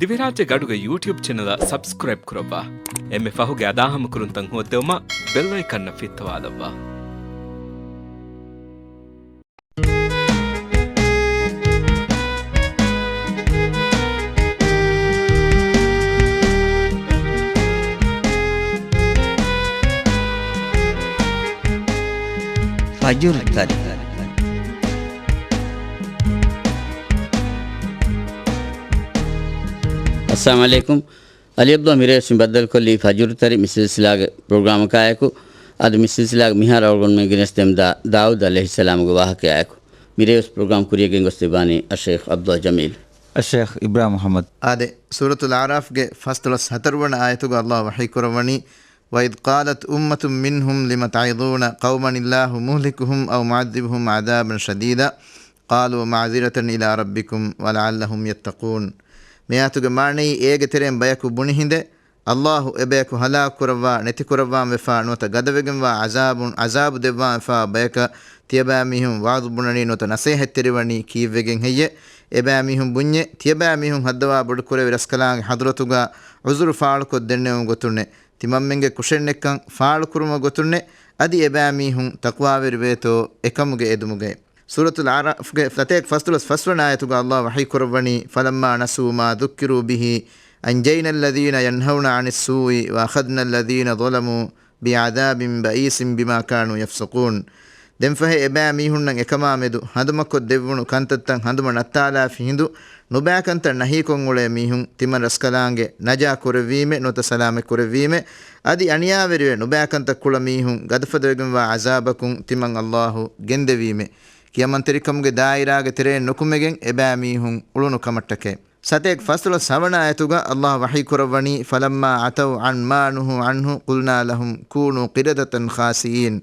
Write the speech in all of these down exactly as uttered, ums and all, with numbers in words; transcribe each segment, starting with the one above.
ދިވެހިރާއްޖޭގެ އަޑުގެ ޔޫޓިއުބް ޗެނަލަށް ސަބްސްކްރައިބް ކުރައްވާ. އެންމެ ފަހުގެ އަދާހަމަކުރުންތައް ހޯއްދެވުމަށް ބެލް އައިކަންއަށް ފިއްތަވާލައްވާ. ފަޖުރު ތަރި. އައްސަލާމު ޢަލައިކުމް. ޢަލީ ޢަބްދުﷲ މިރޭވެސް މި ބައްދަލުކޮށްލީ ފަޖުރު ތަރި މި ސިލްސިލާގެ ޕްރޮގްރާމަކާއެކު. އަދި މި ސިލްސިލާގެ މިހާރު އަޅުގަނޑުމެން ގެނެސްދެމުންދާ ދާއޫދު ޢަލައިހިއްސަލާމުގެ ވާހަކަޔާއެކު. މިރޭވެސް ޕްރޮގްރާމް ކުރިޔަށް ގެންގޮސްދެއްވާނީ އައްޝައިޚް ޢަބްދުﷲ ޖަމީލް. އައްޝައިޚް އިބްރާހިމް މުޙައްމަދު. އާދެ، ސޫރަތުލް އަޢުރާފްގެ ފަސްދޮޅަސް ހަތަރު ވަނަ އާޔަތުގަ ﷲ ވަޙީ ކުރައްވަނީ، وَإِذْ قَالَتْ أُمَّةٌ مِّنْهُمْ لِمَ تَعِظُونَ قَوْمًا اللَّهُ مُهْلِكُهُمْ أَوْ مُعَذِّبُهُمْ عَذَابًا شَدِيدًا قَالُوا مَعْذِرَةً إِلَىٰ رَبِّكُمْ وَلَعَلَّهُمْ يَتَّقُونَ. މިއާޔަތުގެ މާނައީ، އޭގެ ތެރެއިން ބަޔަކު ބުނި ހިނދެއް، ﷲ އެބަޔަކު ހަލާކު ކުރައްވާ، ނެތި ކުރައްވާން ވެފާ ނުވަތަ ގަދަވެގެންވާ ޢަޒާބުން، ޢަޒާބު ދެއްވާން ވެފާ ބަޔަކަށް ތިޔަބައިމީހުން ވަޢުޡު ބުނަނީ ނުވަތަ ނަޞޭޙަތްތެރިވަނީ ކީއްވެގެން ހެއްޔެވެ؟ އެބައިމީހުން ބުންޏެވެ. ތިޔަބައިމީހުން ހައްދަވާ ބޮޑުކުރެއްވި ރަސްކަލާނގެ ޙަޟްރަތުގަ ޢުޛުރު ފާޅުކޮށްދެންނެވުމުގެ ގޮތުންނެވެ. ތިމަންމެންގެ ކުށެއްނެތްކަން ފާޅުކުރުމުގެ ގޮތުންނެވެ. އަދި އެބައިމީހުން ތަޤްވާވެރިވޭތޯ އެކަމުގެ އެދުމުގައި. ސޫރަތުލް އަޢުރާފްގެ ސަތޭކަ ފަސްދޮޅަސް ފަސްވަނަ އާޔަތުގަ ﷲ ވަޙީ ކުރައްވަނީ، فَلَمَّا نَسُوا مَا ذُكِّرُوا بِهِ أَنجَيْنَا الَّذِينَ يَنْهَوْنَ عَنِ السُّوءِ وَأَخَذْنَا الَّذِينَ ظَلَمُوا بِعَذَابٍ بَئِيسٍ بِمَا كَانُوا يَفْسُقُونَ. ދެންފަހެ އެބައިމީހުންނަށް އެކަމާމެދު ހަނދުމަކޮށް ދެއްވުނު ކަންތައްތައް ހަނދުމަ ނައްތާލާފި ހިނދު، ނުބައިކަންތައް ނަހީކޮށް އުޅޭ މީހުން ތިމަން ރަސްކަލާނގެ ނަޖާ ކުރެއްވީމެ ނުވަތަ ސަލާމަތް ކުރެއްވީމެ. އަދި އަނިޔާވެރިވެ ނުބައިކަންތައް ކުޅަ މީހުން ގަދަފަދަވެގެންވާ ޢަޒާބަކުން ތިމަން ﷲ ގެންދެވީމެ. ކިޔަމަންތެރިކަމުގެ ދާއިރާގެ ތެރެއިން ނުކުމެގެން އެބައިމީހުން އުޅުނު ކަމަށްޓަކައި. ސަތޭކަ ފަސްދޮޅަސް ހަވަނަ އާޔަތުގަ ﷲ ވަޙީ ކުރައްވަނީ، فَلَمَّا عَتَوْا عَنْ مَا نُهُوا عَنْهُ قُلْنَا لَهُمْ كُونُوا قِرَدَةً خَاسِئِينَ.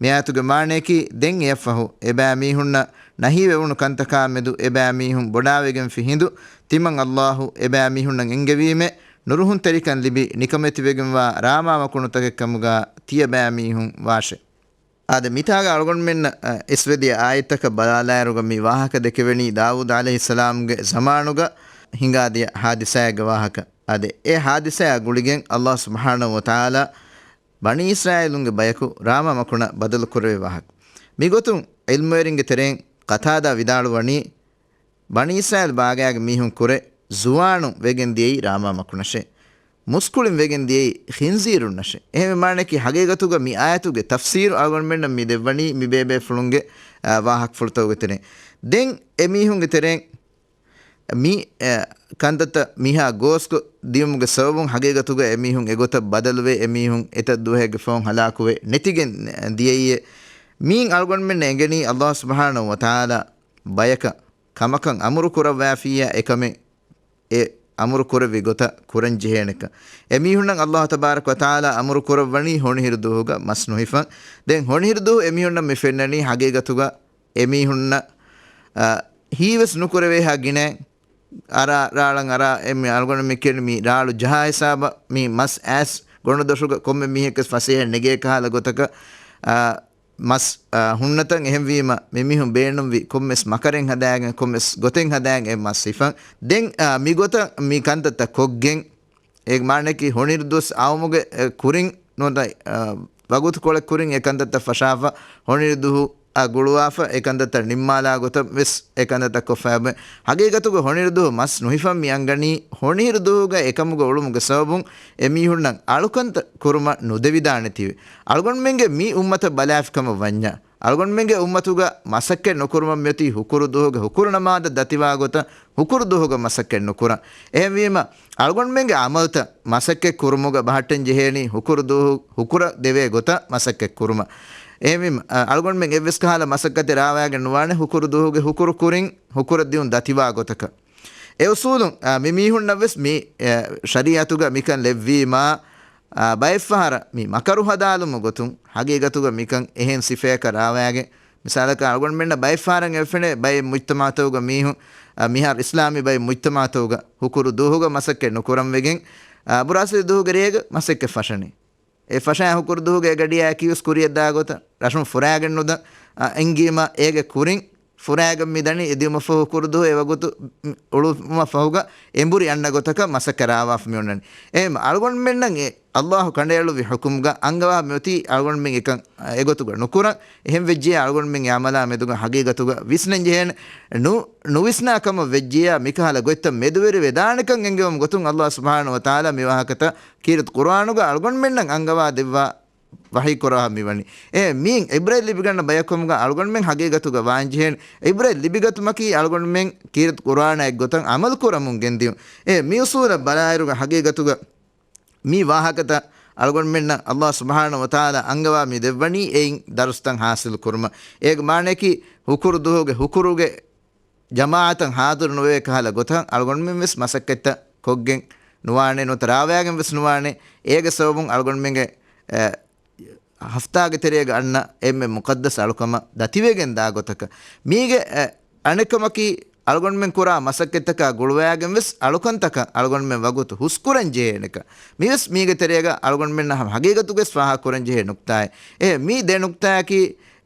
މިއާޔަތުގެ މާނަޔަކީ، ދެން އެއަށްފަހު އެބައިމީހުންނަށް ނަހީވެވުނު ކަންތަކާމެދު އެބައިމީހުން ބޮޑާވެގެންފި ހިނދު، ތިމަން ﷲ އެބައިމީހުންނަށް އެންގެވީމެ، ނުރުހުންތެރިކަން ލިބި ނިކަމެތިވެގެންވާ ރާމާމަކުނުތަކެއްކަމުގަ ތިޔަބައިމީހުން ވާށެ. އާދެ، މިތާގަ އަޅުގަނޑުމެންނަށް، އަ، އިސްވެދިޔަ އާޔަތްތަކަށް ބަލާލާއިރުގަ މި ވާހަކަ ދެކެވެނީ ދާވޫދު ޢަލައިހިއްސަލާމްގެ ޒަމާނުގަ ހިނގާދިޔަ ހާދިސާއެއްގެ ވާހަކަ. އާދެ، އެ ހާދިސާއާ ގުޅިގެން ﷲ ސުބްޙާނަހޫ ވަތަޢާލާ ބަނީ އިސްރާއީލުންގެ ބަޔަކު ރާމާ މަކުނަށް ބަދަލު ކުރެވޭ ވާހަކަ. މިގޮތުން ޢިލްމުވެރިންގެ ތެރެއިން ޤަތާދާ ވިދާޅުވަނީ، ބަނީ އިސްރާއީލް ބާގާގެ މީހުން ކުރެ ޒުވާނުން ވެގެން ދިޔައީ ރާމާ މަކުނަށޭ. މުސްކުޅިން ވެގެން ދިޔައީ ޚިންޒީރުންނަށޭ. އެހެންވީ މާނައަކީ ހަގީގަތުގަ މި އާޔަތުގެ ތަފްސީރު އަޅުގަނޑުމެންނަށް މި ދެއްވަނީ މި ބޭބޭފުޅުންގެ، އާ، ވާހަކަފުޅުތަކުގެ ތެރެއިން. ދެން އެ މީހުންގެ ތެރެއިން މި، އެ، ކަންތައްތައް މިހާ ގޯސްކޮށް ދިޔުމުގެ ސަބަބުން ހަގީގަތުގަ އެ މީހުން އެގޮތަށް ބަދަލުވެ، އެ މީހުން އެތައް ދުވަހެއްގެ ފަހުން ހަލާކުވެ ނެތިގެން ދިޔައީއޭ. މީން އަޅުގަނޑުމެންނަށް އެނގެނީ ﷲ ސުބްޙާނަހޫ ވަތަޢާލާ ބަޔަކަށް ކަމަކަށް އަމުރު ކުރައްވާފިއްޔާ އެކަމެއް އެ އަމުރު ކުރެއްވި ގޮތަށް ކުރަން ޖެހޭނެކަން. އެ މީހުންނަށް ﷲ ތަބާރަކަ ވަތަޢާލާ އަމުރު ކުރައްވަނީ ހޮނިހިރު ދުވަހުގަ މަސް ނުހިފަން. ދެން ހޮނިހިރު ދުވަހު އެ މީހުންނަށް މި ފެންނަނީ ހަގީގަތުގަ އެ މީހުންނަށް، އަ، ހީވެސް ނުކުރެވޭހާ ގިނައިން އަރާ ރާޅަން އަރާ އެ މި އަޅުގަނޑު މި ކިޔަނީ މި ރާޅު ޖަހާ ހިސާބަށް މި މަސް އައިސް ގޮނޑުދޮށުގަ ކޮންމެ މީހެއްވެސް ފަސޭހައެއް ނެގޭ ކަހަލަ ގޮތަކަށް، އަ، މަސް، އާ، ހުންނަތަން. އެހެންވީމަ، މި މީހުން ބޭނުންވި ކޮންމެސް މަކަރެއް ހަދާގެން، ކޮންމެސް ގޮތެއް ހަދާގެން އެ މަސް ހިފަން. ދެން، އާ، މިގޮތަށް މި ކަންތައްތައް ކޮށްގެން، އޭގެ މާނައަކީ ހޮނިހިރު ދުވަސް އައުމުގެ، އެ، ކުރިން ނުވަތަ، އާ، ވަގުތުކޮޅެއް ކުރިން އެ ކަންތައްތައް ފަށާފަ، ހޮނިހިރު ދުވަހު އާ، ގުޅުވާފަ، އެ ކަންތައްތައް ނިންމާލާ ގޮތަށް ވެސް އެ ކަންތައްތައް ކޮށްފައިވޭ. ހަގީގަތުގަ ހޮނިހިރު ދުވަހު މަސް ނުހިފަން މި އަންގަނީ، ހޮނިހިރު ދުވަހުގަ އެކަމުގަ އުޅުމުގެ ސަބަބުން އެ މީހުންނަށް އަޅުކަންތައް ކުރުމަށް ނުދެވިދާނެތީވެ. އަޅުގަނޑުމެންގެ މި އުއްމަތަށް ބަލާފި ކަމަށް ވަންޏާ، އަޅުގަނޑުމެންގެ އުއްމަތުގަ މަސައްކަތް ނުކުރުމަށް މިއޮތީ ހުކުރު ދުވަހުގެ ހުކުރު ނަމާދަށް ދަތިވާ ގޮތަށް ހުކުރު ދުވަހުގަ މަސައްކަތް ނުކުރަން. އެހެންވީމަ، އަޅުގަނޑުމެންގެ އަމަލުތައް މަސައްކަތް ކުރުމުގަ ބަހައްޓަން ޖެހޭނީ ހުކުރު ދުވަހު ހުކުރަށް ދެވޭ ގޮތަށް މަސައްކަތް ކުރުމަށް. އެހެންވީމަ، އަ، އަޅުގަނޑުމެން އެއްވެސް ކަހަލަ މަސައްކަތެއް ރާވާގެން ނުވާނެ ހުކުރު ދުވަހުގެ ހުކުރު ކުރިން ހުކުރަށް ދިއުން ދަތިވާ ގޮތަކަށް. އެ އުސޫލުން، އާ، މި މީހުންނަށް ވެސް މި، އެ، ޝަރީއަތުގަ މިކަން ލެއްވީމާ، އާ، ބައެއްފަހަރަށް މި މަކަރު ހަދާލުމުގެ ގޮތުން ހަގީގަތުގަ މިކަން އެހެން ސިފަޔަކަށް ރާވާގެން، މިސާލަކަށް އަޅުގަނޑުމެންނަށް ބައެއްފަހަރަށް އެ ފެނޭ ބައެއް މުޖްތަމަޢުތަކުގަ މީހުން، އާ، މިހާރު އިސްލާމީ ބައެއް މުޖްތަމަޢުތަކުގަ ހުކުރު ދުވަހުގަ މަސައްކަތް ނުކުރަން ވެގެން، އާ، ބުރާސްވަރު ދުވަހުގެ ރޭގަ މަސައްކަތް ފަށަނީ. އެ ފަށާ ހުކުރު ދުވަހުގެ އެ ގަޑިއާއެކީވެސް ކުރިއަށް ދާ ގޮތަށް ރަށުން ފުރާގެން ނުދަން، އަ، އެންގީމަ އޭގެ ކުރިން ފުރާގަ މިދަނީ އެދިޔުމަށްފަހު ކުރުދުހު އެވަގުތު އުޅުމަށްފަހުގަ އެނބުރި އަންނަ ގޮތަކަށް މަސައްކަތް ރާވާފަ މިއޮންނަނީ. އެހެން އަޅުގަނޑުމެންނަށް އެ އައްލާހު ކަނޑައެޅުއްވި ޙުކުމްގަ އަންގަވާ މިއޮތީ އަޅުގަނޑުމެން އެކަން އެގޮތުގަ ނުކުރަން. އެހެން ވެއްޖިޔާ އަޅުގަނޑުމެން އެ އަމަލާ މެދުގަ ހަގީގަތުގަ ވިސްނަން ޖެހޭނެ. ނު-، ނުވިސްނާ ކަމަށް ވެއްޖިޔާ މިކަހަލަ ގޮތްތައް މެދުވެރިވެދާނެކަން އެންގެވުމުގެ ގޮތުން އައްލާހު ސުބްޙާނަހު ވަތަޢާލާ މި ވާހަކަތައް ކީރިތި ޤުރުއާނުގަ އަޅުގަނޑުމެންނަށް އަންގަވާ ދެއްވާ ވަޙީ ކުރާ މިވަނީ. އެ މީން ޢިބްރަތް ލިބިގަންނަ ބަޔަކު ކަމުގަ އަޅުގަނޑުމެން ހަގީގަތުގަ ވާން ޖެހޭނެ. ޢިބްރަތް ލިބިގަތުމަކީ އަޅުގަނޑުމެން ކީރިތި ޤުރުއާނާ އެއްގޮތަށް ޢަމަލު ކުރަމުން ގެންދިޔުން. އެ މި އުޞޫލަށް ބަލާއިރުގަ ހަގީގަތުގަ މި ވާހަކަތައް އަޅުގަނޑުމެންނަށް އައްލާހު ސުބްޙާނަހު ވަތަޢާލާ އަންގަވާ މި ދެއްވަނީ އެއިން ދަރުސްތައް ޙާޞިލު ކުރުމަށް. އޭގެ މާނަޔަކީ ހުކުރު ދުހުގެ ހުކުރުގެ ޖަމާޢަތަށް ޙާޟިރު ނުވޭ ކަހަލަ ގޮތަށް އަޅުގަނޑުމެން ވެސް މަސައްކަތްތައް ކޮށްގެން ނުވާނެ، ނުވަތަ ރާވާގެން ވެސް ނުވާނެ. އޭގެ ސަބަބުން އަޅުގަނޑުމެންގެ، އެ، ހަފްތާގެ ތެރޭގަ އަންނަ އެންމެ މުޤައްދަސް އަޅުކަމަށް ދަތިވެގެން ދާ ގޮތަކަށް މީގެ، އެ، އަނެއްކަމަކީ، އަޅުގަނޑުމެން ކުރާ މަސައްކަތްތަކާ ގުޅުވައިގެން ވެސް އަޅުކަންތަކަށް އަޅުގަނޑުމެން ވަގުތު ހުސްކުރަން ޖެހޭނެކަން. މިވެސް މީގެ ތެރޭގަ އަޅުގަނޑުމެންނަށް ހަމަ ހަގީގަތުގައި ފާހަގަ ކުރަން ޖެހޭ ނުކްތާއެއް. އެ މި ދެ ނުކްތާއަކީ،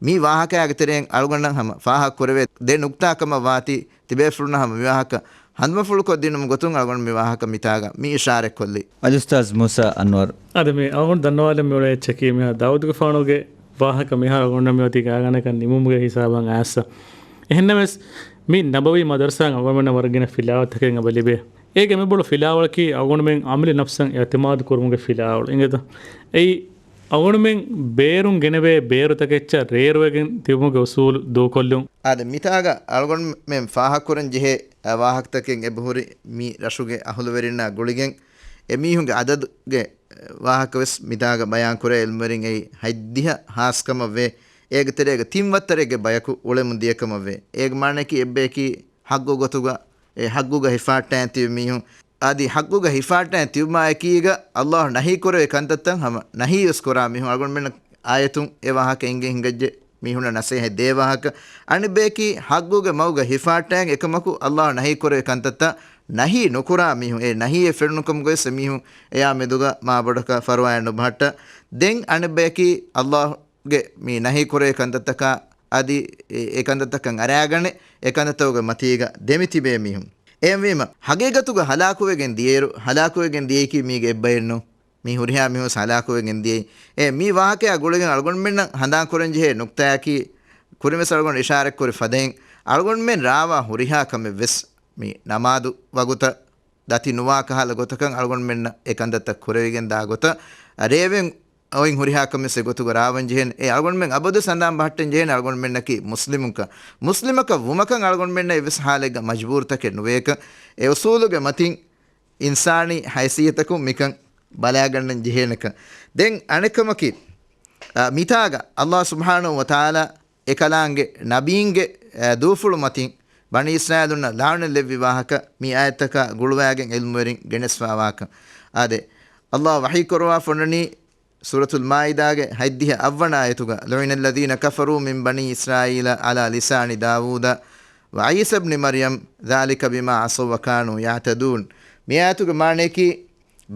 މި ވާހަކައިގެ ތެރެއިން އަޅުގަނޑަށް ހަމަ ފާހަގަ ކުރެވޭ ދެ ނުކްތާ ކަމަށް ވާތީ، ތިބޭފުޅުންނަށް ހަމަ މި ވާހަކަ ހަނދުމަފުޅުކޮށްދިނުމުގެ ގޮތުން އަޅުގަނޑު މި ވާހަކަ މިތާގަ މި އިޝާރަތްކޮށްލީ. އަލްއުސްތާޛް މޫސާ އަންވަރު. އާދެ، މި އަޅުގަނޑު ދަންނަވާލަން މިއުޅޭ އެއްޗަކީ، މިހާ ދާވޫދުގެފާނުގެ ވާހަކަ މިހާރު އަޅުގަނޑަށް މިއޮތީ ގާގާނަކަށް ނިމުމުގެ ހިސާބަށް އައިސް. އެހެންނަމަވެސް، މި ނަބަވީ މަދަރުސާއިން އަޅުގަނޑުމެންނަށް ވަރަށް ގިނަ ފިލާވަޅުތަކެއް އެބަ ލިބޭ. އޭގެ އެންމެ ބޮޑު ފިލާވަޅަކީ އަޅުގަނޑުމެން ޢަމަލި ނަފްސަށް އިޢުތިމާދު ކުރުމުގެ ފިލާވަޅު. އިނގޭތަ؟ އެއީ އަޅުގަނޑުމެން ބޭރުން ގެނެވޭ ބޭރުތަކެއްޗަށް ރޭރުވެގެން ތިބުމުގެ އުސޫލު ދޫކޮށްލުން. އާދެ، މިތާގަ އަޅުގަނޑުމެން ފާހަގަކުރަން ޖެހޭ، އަ، ވާހަކަތަކެއް އެބަހުރި މި ރަށުގެ އަހުލުވެރިންނާ ގުޅިގެން އެމީހުންގެ އަދަދުގެ ވާހަކަވެސް މިތާގަ ބަޔާންކުރޭ. ޢިލްމުވެރިން އެއީ ހަތްދިހަ ހާސްކަމަށްވޭ. އޭގެ ތެރޭގަ ތިން ވައްތަރެއްގެ ބަޔަކު އުޅެމުން ދިޔަކަމަށްވޭ. އޭގެ މާނަޔަކީ އެއްބަޔަކީ ޙައްޤު ގޮތުގަ، އެ ޙައްޤުގަ ހިފާއްޓާން ތިބި މީހުން. އަދި ޙައްޤުގަ ހިފާއްޓާން ތިބުމާ އެކީގަ އައްލާހު ނަހީ ކުރެވޭ ކަންތައްތައް ހަމަ ނަހީވެސް ކުރާ މީހުން. އަޅުގަނޑުމެންނަށް އާޔަތުން އެ ވާހަކަ އެނގެ ހިނގައްޖެ މީހުންނަށް ނަސޭހަތް ދޭ ވާހަކަ. އަނެއްބަޔަކީ ޙައްޤުގެ މަގުގަ ހިފާއްޓާން އެކަމަކު އައްލާހު ނަހީ ކުރެވޭ ކަންތައްތައް ނަހީ ނުކުރާ މީހުން. އެ ނަހީއެއް ފެނުނުކަމުގަވެސް އެމީހުން އެޔާ މެދުގަ މާބޮޑަކަށް ފަރުވާއެއް ނުބަހައްޓާ. ދެން އަނެއްބަޔަކީ އައްލާހުގެ މި ނަހީ ކުރެވޭ ކަންތައްތަކާ އަދި އެ، އެ ކަންތައްތަކަށް އަރާގަނެ، އެ ކަންތައްތަކުގެ މަތީގަ ދެމިތިބޭ މީހުން. އެހެންވީމަ، ހަގީގަތުގަ ހަލާކުވެގެން ދިޔައިރު، ހަލާކުވެގެން ދިޔައީކީ މީގެ އެއްބައެއްނު. މީ ހުރިހާ މީހުން ހަލާކުވެގެން ދިޔައީ. އެ މީ ވާހަކަޔާ ގުޅިގެން އަޅުގަނޑުމެންނަށް ހަނދާން ކުރަން ޖެހޭ ނުކްތާއަކީ، ކުރިންވެސް އަޅުގަނޑު އިޝާރަތްކުރި ފަދައިން، އަޅުގަނޑުމެން ރާވާ ހުރިހާ ކަމެއްވެސް މި ނަމާދު ވަގުތަށް ދަތި ނުވާ ކަހަލަ ގޮތަކަށް އަޅުގަނޑުމެންނަށް އެ ކަންތައްތައް ކުރެވިގެން ދާ ގޮތަށް، ރޭވެން އޮތް ހުރިހާ ކަމެއް އެގޮތުގަ ރާވަން ޖެހޭނެ. އެ އަޅުގަނޑުމެން އަބަދުވެސް ހަނދާން ބަހައްޓަން ޖެހޭނެ އަޅުގަނޑުމެންނަކީ މުސްލިމުންކަން. މުސްލިމަކަށް ވުމަކަށް އަޅުގަނޑުމެންނަށް އެއްވެސް ހާލެއްގަ މަޖްބޫރުތަކެއް ނުވޭކަން. އެ އުސޫލުގެ މަތިން އިންސާނީ ހައިސިއްޔަތަކުން މިކަން ބަލާގަންނަން ޖެހޭނެކަން. ދެން އަނެއްކަމަކީ، އާ، މިތާގަ އައްލާހު ސުބްޙާނަހު ވަތަޢާލާ އެކަލާނގެ ނަބީންގެ، އާ، ދޫފުޅު މަތިން ބަނީ އިސްރާއީލުންނަށް ލާނަތް ލެއްވި ވާހަކަ މި އާޔަތަކާ ގުޅުވާގެން ޢިލްމުވެރިން ގެނެސްފާވާކަން. އާދެ، އައްލާހު ވަޙީ ކުރައްވާފަ އޮންނަނީ ސޫރަތުލް މާއިދާގެ ހަތްދިހަ އަށްވަނަ އާޔަތުގަ، لعن الذين كفروا من بني إسرائيل على لسان داود وعيسى ابن مريم ذلك بما عصوا وكانوا يعتدون. މި އާޔަތުގެ މާނަޔަކީ،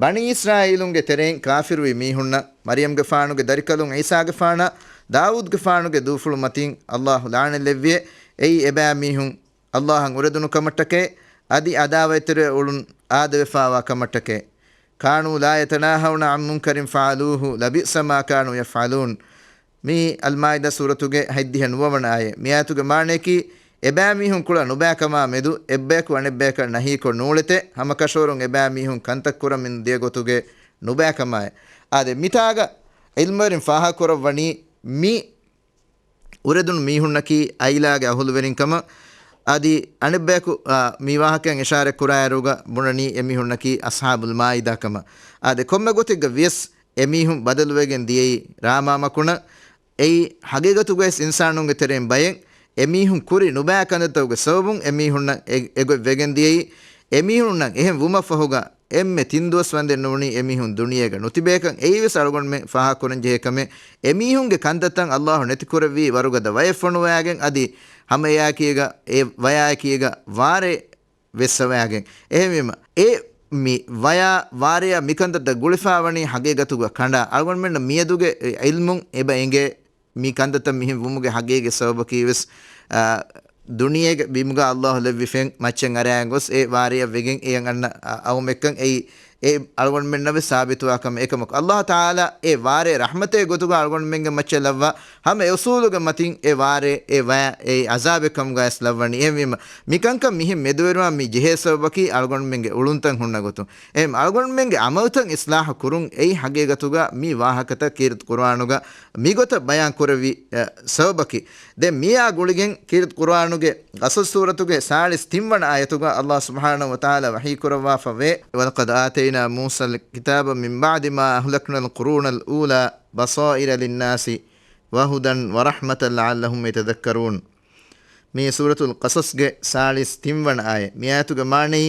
ބަނީ އިސްރާއީލުންގެ ތެރެއިން ކާފިރުވި މީހުންނަށް، މަރްޔަމްގެފާނުގެ ދަރިކަލުން ޢީސާގެފާނަށް، ދާވޫދުގެފާނުގެ ދޫފުޅު މަތިން އައްލާހު ލާނަތް ލެއްވިއޭ. އެއީ އެބައިމީހުން އައްލާހަށް އުރެދުނު ކަމަށްޓަކައި، އަދި އަދާވަތްތެރިވެ އުޅުން އާދެވެފާވާ ކަމަށްޓަކައި. كانوا لا يتناهون عن منكر فعلوه لبئس ما كانوا يفعلون. މީ އަލްމާއިދާ ސޫރަތުގެ ހަތްދިހަ ނުވަވަނަ އާޔަތް. މި އާޔަތުގެ މާނަޔަކީ، އެބައިމީހުން ކުޅަ ނުބައިކަމާ މެދު އެއްބަޔަކު އަނެއްބަޔަކަށް ނަހީކޮށް ނޫޅެތެ، ހަމަކަށަވަރުން އެބައިމީހުން ކަންތައް ކުރަމުން ދިޔަ ގޮތުގެ ނުބައިކަމާއި. އާދެ، މިތާގަ ޢިލްމުވެރިން ފާހަގަކުރައްވަނީ މި އުރެދުނު މީހުންނަކީ އައިލާގެ އަހުލުވެރިން ކަމަށް. އަދި އަނެއްބަޔަކު، އާ، މި ވާހަކައިން އިޝާރަތް ކުރާއިރުގަ ބުނަނީ އެމީހުންނަކީ އަޞްޙާބުލް މާއިދާ ކަމަށް. އާދެ، ކޮންމެ ގޮތެއްގަ ވިޔަސް އެމީހުން ބަދަލުވެގެން ދިޔައީ ރާމާ މަކުނަށް. އެއީ ހަގީގަތުގައި އިންސާނުންގެ ތެރެއިން ބައެއް އެމީހުން ކުރި ނުބައި ކަންތައްތަކުގެ ސަބަބުން އެމީހުންނަށް އެ-، އެގޮތް ވެގެން ދިޔައީ. އެމީހުންނަށް އެހެން ވުމަށްފަހުގަ އެންމެ ތިން ދުވަސް ވަންދެން ނޫނީ އެމީހުން ދުނިޔޭގަ ނުތިބޭކަން. އެއީވެސް އަޅުގަނޑުމެން ފާހަގަކުރަން ޖެހޭ ކަމެއް. އެމީހުންގެ ކަންތައްތައް އައްލާހު ނެތިކުރެއްވީ ވަރުގަދަ ވަޔެއް ފޮނުވައިގެން އަދި ހަމައެއާއެކީގަ، އެ ވަޔާއެކީގަ ވާރޭ ވެއްސަވައިގެން. އެހެންވީމަ، އެ މި ވަޔާ ވާރެޔާ މިކަންތައްތައް ގުޅިފައިވަނީ ހަގީގަތުގަ ކަނޑާ. އަޅުގަނޑުމެންނަށް މިއަދުގެ އިލްމުން އެބަ އެނގޭ މި ކަންތައްތައް މިހެން ވުމުގެ ހަގީގީ ސަބަބަކީ ވެސް، އާ، ދުނިޔޭގެ ބިމުގަ އައްލާހު ލެއްވިފެން މައްޗަށް އަރާގޮސް އެ ވާރެއަށް ވެގެން އެޔަށް އަންނަ އަ-، އައުމެއްކަން އެއީ އެ އަޅުގަނޑުމެންނަށް ވެސް ސާބިތުވާ ކަމެއް. އެކަމަކު، އައްލާހު ތަޢާލާ އެ ވާރޭ ރަޙްމަތެއް ގޮތުގަ އަޅުގަނޑުމެންގެ މައްޗަށް ލައްވާ ހަމަ އެ އުސޫލުގެ މަތިން އެ ވާރޭ އެ ވަޔާ އެއީ ޢަޒާބެއް ކަމުގައި ވެސް ލައްވަނީ. އެހެންވީމަ، މިކަންކަން މިހެން މެދުވެރިވާން މި ޖެހޭ ސަބަބަކީ އަޅުގަނޑުމެންގެ އުޅުންތައް ހުންނަ ގޮތުން. އެހެން އަޅުގަނޑުމެންގެ ޢަމަލުތައް އިޞްލާޙު ކުރުން އެއީ ހަގީގަތުގަ މި ވާހަކަތައް ކީރިތި ޤުރުއާނުގަ މިގޮތަށް ބަޔާން ކުރެއްވި، އަ، ސަބަބަކީ. ދެން މިއާ ގުޅިގެން ކީރިތި ޤުރުއާނުގެ ޤަޞަޞް ސޫރަތުގެ ސާޅީސް ތިން ވަނަ އާޔަތުގަ އައްލާހު ސުބްޙާނަހު ވަތަޢާލާ ވަޙީ ކުރައްވާފަ ވޭ، وَلَقَدْ آتَيْنَا مُوسَى الْكِتَابَ مِنْ بَعْدِ مَا أَهْلَكْنَا الْقُرُونَ الْأُولَى بَصَائِرَ لِلنَّاسِ وَهُدًى وَرَحْمَةً لَعَلَّهُمْ يَتَذَكَّرُونَ. މި ސޫރަތުލް ޤަޞަޞްގެ ސާޅީސް ތިން ވަނަ އާޔަތް. މި އާޔަތުގެ މާނައީ،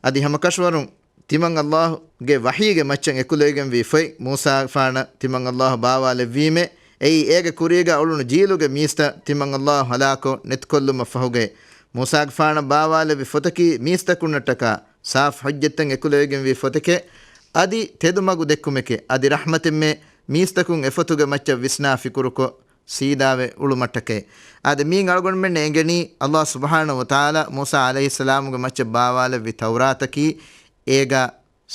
އަދި ހަމަކަށަވަރުން ތިމަން އައްލާހުގެ ވަޙީގެ މައްޗަށް އެކުލެވިގެންވީ ފޮތް މޫސާގެފާނަށް ތިމަން އައްލާހު ބާވާލެއްވީމޭ، އެއީ އޭގެ ކުރީގަ އުޅުނު ޖީލުގެ މީސްތައް ތިމަން އައްލާހު ހަލާކުކޮށް ނެތިކޮށްލުމަށް ފަހުގައި. މޫސާގެފާނަށް ބާވާލެއްވި ފޮތަކީ މީސްތަކުންނަށްޓަކާ ސާފު ޙުއްޖަތްތައް އެކުލެވިގެންވީ ފޮތެކޭ، އަދި ތެދުމަގު ދެއްކުމެކޭ، އަދި ރަޙްމަތެއްމެ މީސްތަކުން އެފޮތުގެ މައްޗަށް ވިސްނާ ފިކުރުކޮށް، ސީދާވެ އުޅުމަށްޓަކައި. އާދެ، މީން އަޅުގަނޑުމެންނަށް އެނގެނީ، އައްލާހު ސުބްޙާނަހު ވަތަޢާލާ މޫސާ ޢަލައިހިއްސަލާމުގެ މައްޗަށް ބާވާލެއްވި ތައުރާތަކީ، އޭގަ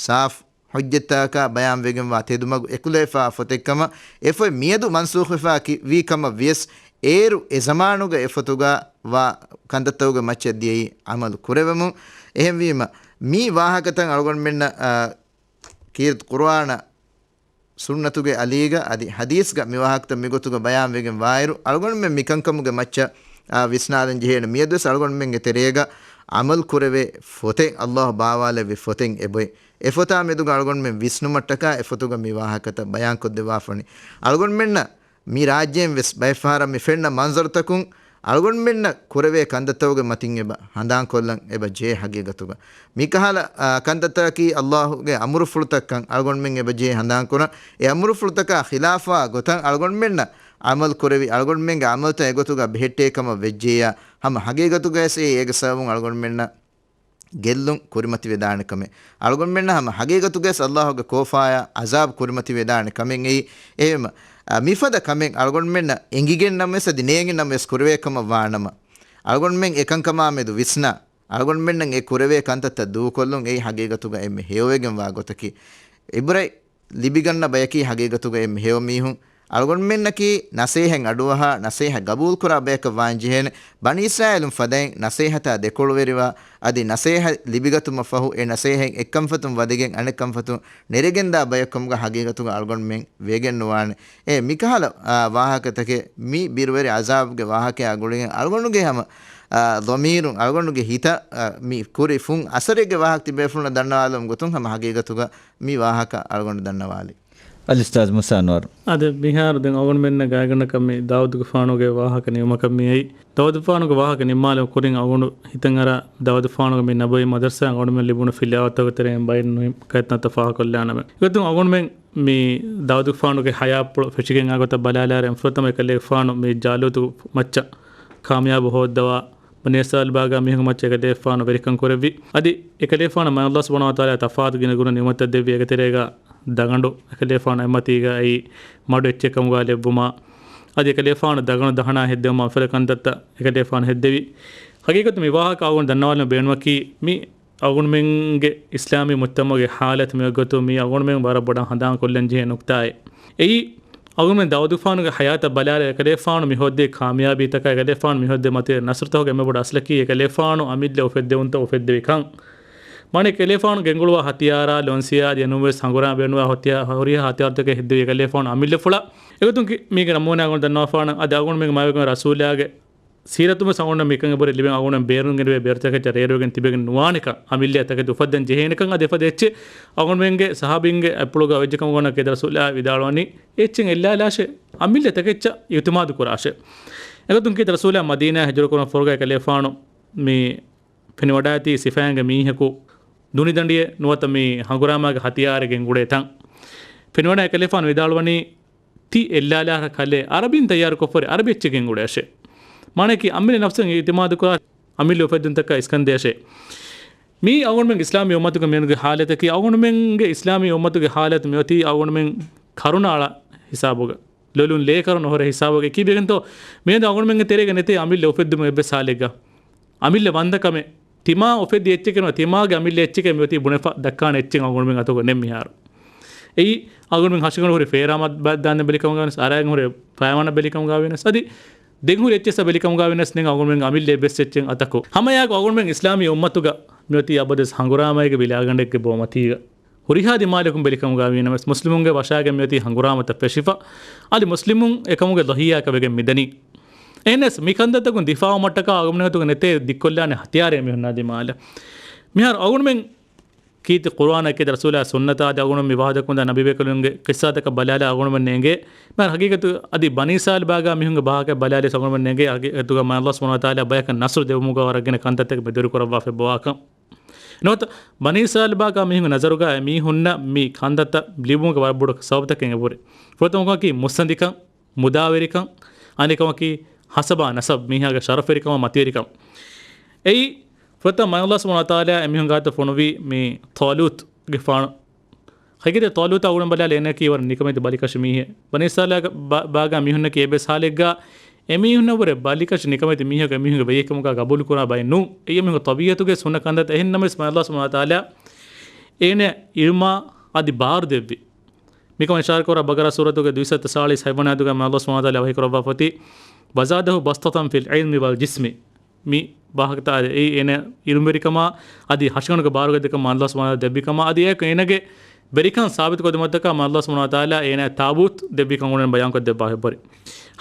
ސާފު ޙުއްޖަތްތަކަކާ ބަޔާންވެގެންވާ ތެދުމަގު އެކުލެވިފާ ފޮތެއްކަމަށް، އެފޮތް މިއަދު މަންސޫޚުވެފާ ކި-، ވީ ކަމަށް ވިޔަސް، އޭރު އެ ޒަމާނުގަ އެފޮތުގަ ވާ ކަންތައްތަކުގެ މައްޗަށް ދިޔައީ ޢަމަލު ކުރެވެމުން. އެހެންވީމަ، މި ވާހަކަތައް އަޅުގަނޑުމެންނަށް، އާ، ކީރިތި ޤުރުއާނަށް ސުންނަތުގެ އަލީގަ އަދި ޙަދީޘްގަ މި ވާހަކަތައް މިގޮތުގަ ބަޔާންވެގެން ވާއިރު، އަޅުގަނޑުމެން މި ކަންކަމުގެ މައްޗަށް، އާ، ވިސްނާލަން ޖެހޭނެ. މިއަދުވެސް އަޅުގަނޑުމެންގެ ތެރޭގަ ޢަމަލު ކުރެވޭ ފޮތެއް، އައްލާހު ބާވާލެއްވި ފޮތެއް އެބޮތް. އެފޮތާ މެދުގަ އަޅުގަނޑުމެން ވިސްނުމަށްޓަކާ އެފޮތުގަ މި ވާހަކަތައް ބަޔާންކޮށްދެއްވާފަނި. އަޅުގަނޑުމެންނަށް މި ރާއްޖޭން ވެސް ބައެއްފަހަރަށް މި ފެންނަ މަންޒަރުތަކުން އަޅުގަނޑުމެންނަށް ކުރެވޭ ކަންތައްތަކުގެ މަތިން އެބަ ހަނދާންކޮށްލަން އެބަ ޖެހޭ ހަގީގަތުގަ. މިކަހަލަ، އާ، ކަންތައްތަކަކީ އައްލާހުގެ އަމުރުފުޅުތައްކަން އަޅުގަނޑުމެން އެބަ ޖެހޭ ހަނދާންކުރަން. އެ އަމުރުފުޅުތަކާ ޚިލާފުވާ ގޮތަށް އަޅުގަނޑުމެންނަށް ޢަމަލު ކުރެވި، އަޅުގަނޑުމެންގެ ޢަމަލުތައް އެގޮތުގަ ބެހެއްޓޭ ކަމަށް ވެއްޖެއްޔާ، ހަމަ ހަގީގަތުގަވެސް އެއީ އޭގެ ސަބަބުން އަޅުގަނޑުމެންނަށް ގެއްލުން ކުރިމަތިވެދާނެ ކަމެއް. އަޅުގަނޑުމެންނަށް ހަމަ ހަގީގަތުގަވެސް އައްލާހުގެ ކޯފާޔާ ޢަޒާބު ކުރިމަތިވެދާނެ ކަމެއް އެއީ. އެހެންވީމަ، އަ، މިފަދަ ކަމެއް އަޅުގަނޑުމެންނަށް އެނގިގެންނަމަވެސް އަދި ނޭނގިނަމަވެސް ކުރެވޭ ކަމަށް ވާނަމަ، އަޅުގަނޑުމެން އެކަންކަމާ މެދު ވިސްނާ، އަޅުގަނޑުމެންނަށް އެ ކުރެވޭ ކަންތައްތައް ދޫކޮށްލުން އެއީ ހަގީގަތުގަ އެންމެ ހެޔޮވެގެންވާ ގޮތަކީ. ޢިބްރަތް ލިބިގަންނަ ބަޔަކީ ހަގީގަތުގަ އެންމެ ހެޔޮ މީހުން. އަޅުގަނޑުމެންނަކީ ނަސޭހަތް އަޑުއަހާ، ނަސޭހަތް ގަބޫލުކުރާ ބަޔަކަށް ވާން ޖެހޭނެ. ބަނީ އިސްރާއީލުން ފަދައިން ނަސޭހަތާ ދެކޮޅުވެރިވާ، އަދި ނަސޭހަތް ލިބިގަތުމަށް ފަހު އެ ނަސޭހަތް އެއްކަންފަތުން ވަދެގެން އަނެއްކަންފަތުން ނެރެގެންދާ ބަޔަކު ކަމުގަ ހަގީގަތުގަ އަޅުގަނޑުމެން ވެގެން ނުވާނެ. އެ މިކަހަލަ، އާ، ވާހަކަތަކެއް މި ބިރުވެރި ޢަޒާބުގެ ވާހަކަޔާ ގުޅިގެން އަޅުގަނޑުގެ ހަމަ، އާ، ޟަމީރުން އަޅުގަނޑުގެ ހިތަށް، އާ، މި ކުރި ފުން އަސަރެއްގެ ވާހަކަ ތިބޭފުޅުންނަށް ދަންނަވާލުމުގެ ގޮތުން ހަމަ ހަގީގަތުގަ މި ވާހަކަ އަޅުގަނޑު ދަންނަވާލި. އަލްއުސްތާޛް މޫސާ އަންވަރު. އަދި މިހާރު ދެން އަޅުގަނޑުމެންނަށް ގާތްގަނޑަކަށް މި ދާއޫދުގެފާނުގެ ވާހަކަ ނިމުމަކަށް މިއައީ. ދާއޫދުގެފާނުގެ ވާހަކަ ނިންމާލުމުގެ ކުރިން އަޅުގަނޑު ހިތަށް އަރާ ދާއޫދުގެފާނުގެ މި ނަބަވީ މަދަރުސާ އަޅުގަނޑުމެން ލިބުނު ފިލާވަތުގެ ތެރެއިން ބައެއް ނުހިން ކައިތަންތައް ފާހަގަކޮށްލާނަމޭ. އެގޮތުން އަޅުގަނޑުމެން މި ދާއޫދުގެފާނުގެ ހަޔާތްޕުޅު ފެށިގެން އާ ގޮތަށް ބަލާލާއިރު، އެންމެ ފުރަތަމަ އެކަލޭގެފާނު މި ޖާލޫތު މައްޗަށް ކާމިޔާބު ހޯއްދަވާ، ބަނީ އިސްރާއީލް ބާގާ މީހުންގެ މައްޗަށް އެކަލޭގެފާނު ވެރިކަން ކުރެއްވި. އަދި އެކަލޭގެފާނަށް މާތް ﷲ ސުބްޙާނަހޫ ވަތަޢާލާ ތަފާތު ގިނަ ގުނަ ނިޢުމަތްތައް ދެއްވި. އޭގެ ތެރޭގަ ދަގަނޑު އެކަލޭގެފާނު އެއްމަތީގަ އައީ މަޑު އެއްޗެއް ކަމުގަ ލެއްވުމާ، އަދި އެކަލޭގެފާނު ދަގަނޑު ދަހަނާ ހެއްދެވުމާ އެފަދަ ކަންތައްތައް އެކަލޭގެފާނު ހެއްދެވި. ހަގީގަތު މި ވާހަކަ އަޅުގަނޑު ދަންނަވާލުމަށް ބޭނުމަކީ މި އަޅުގަނޑުމެންގެ އިސްލާމީ މުޖްތަމަޢުގެ ޙާލަތު މިވަގުތު މީ އަޅުގަނޑުމެން ވަރަށް ބޮޑަށް ހަނދާން ކޮށްލަން ޖެހޭ ނުކުތާއެއް. އެއީ، އަޅުގަނޑުމެން ދާއޫދުގެފާނުގެ ޙަޔާތަށް ބަލާލާ އެކަލޭގެފާނު މި ހޯއްދޭ ކާމިޔާބީތަކާ، އެކަލޭގެފާނު މި ހޯއްދޭ މަތިވެރި ނަޞްރުތަކުގެ އެންމެ ބޮޑު އަސްލަކީ އެކަލޭގެފާނު އަމިއްލަ އުފެއްދެވުންތައް އުފެއްދެވިކަން. މާނަ އެކަލޭގެފާނު ގެންގުޅުވާ ހަތިޔާރާ ލޮންސިޔާ އަދި އެނޫންވެސް ހަނގުރާމަ ބޭނުންވާ ހަތިޔާ-، ހުރިހާ ހަތިޔާރުތަކެއް ހެއްދެވީ އެކަލޭގެފާނު އަމިއްލަފުޅަށް. އެގޮތުން ކި-، މީގެ ނަމޫނާ އަޅުގަނޑު ދަންނަވާފާނަން އަދި އަޅުގަނޑުމެންގެ މާތްވެގެންވާ ރަސޫލާގެ ސީރަތުން ވެސް އަޅުގަނޑަށް މިކަން އެބަހުރި ލިބެން އަޅުގަނޑަށް ބޭރުން ގެންދެވޭ ބޭރުތަކެއްޗަށް ރޭރުވެގެން ތިބެގެން ނުވާނެކަން އަމިއްލަ ތަކެތި އުފައްދަން ޖެހޭނެކަން އަދި އެފަދަ އެއްޗެއް އަޅުގަނޑުމެންގެ ޞަޙާބީންގެ އަތްޕުޅުގަ ވެއްޖެ ކަމުގަ ވަންނަ ކީރިތި ރަސޫލާ ވިދާޅުވަނީ އެއްޗެއް އެއްލާލާށޭ އަމިއްލަ ތަކެއްޗަށް އިޢުތިމާދު ކުރާށޭ. އެގޮތުން ކީރިތި ރަސޫލާ މަދީނާ ހިޖުރަ ކުރުމަށް ފަހުގަ އެކަލޭގެފާނު މި ފެނިވަޑާއިތީ ސިފައިންގެ މީހަކު ދުނިދަނޑިއެއް ނުވަތަ މި ހަނގުރާމާގެ ހަތިޔާރެއް ގެންގުޅޭ ތަން. ފެނިވަޑާ އެކަލޭގެފާނު ވިދާޅުވަނީ ތި އެއްލާލާ ކަލޭ އަރަބިން ތައްޔާރުކޮށްފަ ހުރި އަރަބި އެއްޗެއް ގެންގުޅޭށޭ. މާނައަކީ އަމިއްލަ ނަފްސަށް އިޢުތިމާދުކުރާ އަމިއްލަ އުފެއްދުންތަކާ އިސްކަންދޭށޭ. މީ އަޅުގަނޑުމެން އިސްލާމީ އުއްމަތުގެ މީހުންގެ ޙާލަތަކީ، އަޅުގަނޑުމެންގެ އިސްލާމީ އުއްމަތުގެ ޙާލަތު މިއޮތީ އަޅުގަނޑުމެން ކަރުނަ އަޅާ ހިސާބުގަ، ލޮލުން ލޭކަރުނަ ހުރޭ ހިސާބުގަ. އެކީ ބެގެންތޯ މިއަދު އަޅުގަނޑުމެންގެ ތެރޭގަ ނެތޭ އަމިއްލަ އުފެއްދުމެއް އެއްވެސް ޙާލެއްގަ. އަމިއްލަ ވަންދަކަމެއް، ތިމާ އުފެދި އެއްޗެކޭ ނުވަ، ތިމާގެ އަމިއްލަ އެއްޗެކޭ މިއޮތީ ބުނެފަ ދައްކާނެ އެއްޗެއް އަޅުގަނޑުމެން އަތުގަ ނެތް މިހާރު. އެއީ އަޅުގަނޑުމެން ހަށިގަނޑު ހުރި ފޭރާ މަ-، ބަ-، ދާންދެން ބެލިކަމުގަ ވެސް، އަރާގެން ހުރެ ފަޔާން ބެލިކަމުގަ ވެސް، އަދި ދެން ހުރި އެއްޗެއްސަ ބެލިކަމުގަ ވެސް ނެތް އަޅުގަނޑުމެން އަމިއްލަ އެއްވެސް އެއްޗެއް އަތަކު. ހަމައެއާއެކު އަޅުގަނޑުމެން އިސްލާމީ އުއްމަތުގަ މިއޮތީ އަބަދުވެސް ހަނގުރާމައިގެ ވިލާގަނޑެއްގެ ބޯމަތީގަ. ހުރިހާ ދިމާލަކުން ބެލިކަމުގަ ވީނަމަވެސް، މުސްލިމުންގެ ވަށާގެން މިއޮތީ ހަނގުރާމަތައް ފެށިފަ، އަދި މުސްލިމުން އެކަމުގެ ޟަޙިއްޔާއަކަށް ވެގެން މިދަނީ. އެހެނަސް މި ކަންތައްތަކުން ދިފާއުވުމަށްޓަކާ އަޅުގަނޑުމެން އަތުގަ ނެތޭ ދިއްކޮށްލާނެ ހަތިޔާރެއް މި ހުންނާ ދިމާލަށް. މިހާރު އަޅުގަނޑުމެން ކީރިތި ޤުރުއާނާ ކީރިތި ރަސޫލާ ސުންނަތާ އަދި އަޅުގަނޑު މި ވާހަކަ ދައްކަމުންދާ ނަބީބޭކަލުންގެ ޤިއްސާތަކަށް ބަލާލާ އަޅުގަނޑުމެން ނޭނގޭ. މިހާރު ހަގީގަތު އަދި ބަނީ އިސްރާއީލް ބާގާ މީހުންގެ ބާކަށް ބަލާލި އަޅުގަނޑުމެން ނޭނގޭ ހަގީގަތުގަ މާތް ﷲ ސުބްޙާނަހޫ ވަތަޢާލާ ބަޔަކަށް ނަޞްރު ދެއްވުމުގަ ވަރަށް ގިނަ ކަންތައްތަކެއް މި ދުރުކުރައްވާފައި ބޮވާކަން. ނުވަތަ ބަނީ އިސްރާއީލް ބާގާ މީހުންގެ ނަޒަރުގަ އެ މީހުންނަށް މި ކަންތައްތައް ލިބުމުގެ ވަރަށް ބޮޑު ސަބަބުތަކެއް އެބަހުރި. ފުރަތަމަކަމަކީ މުއްސަނދިކަން، މުދާވެރިކަން، އަނެކަމަކީ ހަސަބާ ނަސަބް، މީހާގެ ޝަރަފުވެރިކަމާ މަތިވެރިކަން. އެއީ ފުރަތަމަ މާތް ﷲ ސުބްޙާނަހޫ ވަތަޢާލާ އެމީހުން ގާތަށް ފޮނުވި މި ޠާލޫތުގެފާނު. ހަގީގަތު ޠާލޫތާ އަޅުގަނޑު ބަލާލި އޭނައަކީ ވަރަށް ނިކަމެތި ބަލިކަށި މީހެއް. ބަނީ އިސްރާއީލް ބާ-، ބާގާ މީހުންނަކީ އެއްވެސް ހާލެއްގަ އެމީހުންނަށްވުރެ ބަލިކަށި ނިކަމެތި މީހަކު އެމީހުންގެ ވެރިއެއްކަމުގަ ގަބޫލުކުރާ ބައެއް ނޫން. އެއީ އެމީހުންގެ ޠަބީޢަތުގެ ހުންނަ ކަންތައްތައް. އެހެންނަމަވެސް މާތް ﷲ ސުބްޙާނަހޫ ވަތަޢާލާ އޭނަ އިލްމާ އަދި ބާރު ދެއްވި. މިކަމަށް އިޝާރާތްކުރާ ބަޤަރާ ސޫރަތުގެ ދުއިސައްތަ ސާޅީސް ހަތްވަނަ އާޔަތުގަ މާތް ﷲ ސުބްޙާނަހޫ ވަތަޢާލާ ވަޙީކުރައްވާފައޮތީ، وزاده بسطة في العلم والجسم. މި ވާހަކަތައް އެއީ އޭނަ އިލްމުވެރިކަމާ އަދި ހަށިގަނޑުގެ ބާރުގަދަކަމާ މާތް ﷲ ސުބްޙާނަހޫ ވަތަޢާލާ ދެއްވިކަމާ އަދި އެއަކު އޭނަގެ ވެރިކަން ސާބިތުކޮށްދިނުމަށްޓަކާ މާތް ﷲ ސުބްޙާނަހޫ ވަތަޢާލާ އޭނަ ޠާލޫތު ދެއްވިކަން އަޅުގަނޑުމެން ބަޔާންކޮށްދެއްވާފައި އެބަހުރި.